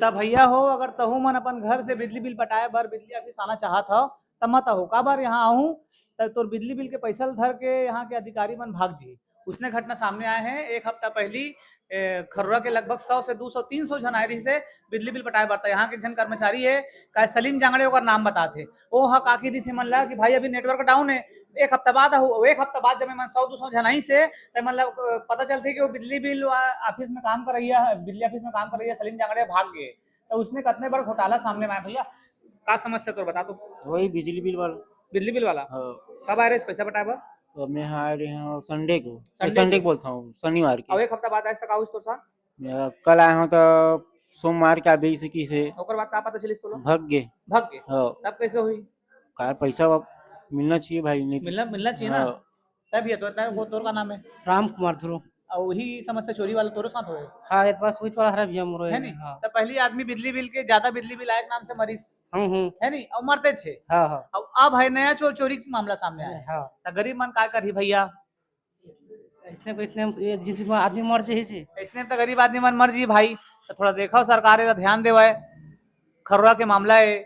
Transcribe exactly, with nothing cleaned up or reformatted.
त भैया हो, अगर तहू मन अपन घर से बिजली बिल पटाए बर बिजली ऑफिस आना चाहत हव, त मत हो, काबर यहाँ आहू त तोर बिजली बिल के पैसा ल धर के यहाँ के अधिकारी मन भाग जी। उसने घटना सामने आए हे एक हफ्ता पहली। ए, खर्रा के लगभग सौ से दो सौ, तीन सौ झन आए रहिस हे बिजली बिल पटाए बर। त यहाँ के एक झन कर्मचारी हे, काय सलीम जांगड़े ओकर नाम बतात हे, ओ ह का कहि दिस हे मन ला कि भाई अभी नेटवर्क डाउन हे, एक हफ्ता बाद आहू। एक हफ्ता बाद जब मन सौ दो सौ झन आइस हे त मन ला अ, पता चलथे कि वो बिजली बिल वा-, ऑफिस में काम करइया हे, बिजली ऑफिस में काम करइया सलीम जांगड़े भाग गे। त उसने कतने बड़ घोटाला सामने में आए भैया। का समस्या तोर बता तो। वही बिजली बिल वाला। बिजली बिल वाला? हाँ। कब आए रहे पैसा पटाए बर? तो मैं यहाँ आए रहे हूँ संडे को। संडे संडे को? को बोलता हूँ, शनिवार के। अब एक हफ्ता बाद आए तक आउस तोर साथ? मैं कल आया हूँ तो सोमवार के आबे इसे की से। ओकर बाद का पता चलिस तोला? भाग गए। भाग गए? हाँ। तब कैसे हुई? का पैसा अब मिलना चाहिए भाई, नहीं तो मिलना, मिलना चाहिए ना। हाँ। तब ये तो, तब वो तोर का नाम है? राम कुमार ध्रुव। और वही समस्या चोरी वाला तोरो साथ होए? हाँ, ये बस वही थोड़ा हरा भैया मोरो है नी? हाँ। तब पहली आदमी बिजली बिल के, ज्यादा बिजली बिल आए के नाम से मरिस। हम्म, हम्म। है नी? और मरते छे। हाँ, हाँ। अब, अब है नया चोर चोरी के मामला सामने आया। हाँ। त गरीब मन का करही भैया? इसने, इसने हम, ये जिस आदमी मर जाही जी। इसने त गरीब आदमी मन मर जी भाई। त थोड़ा देखो सरकार एला ध्यान देवे। खर्रा के मामला है,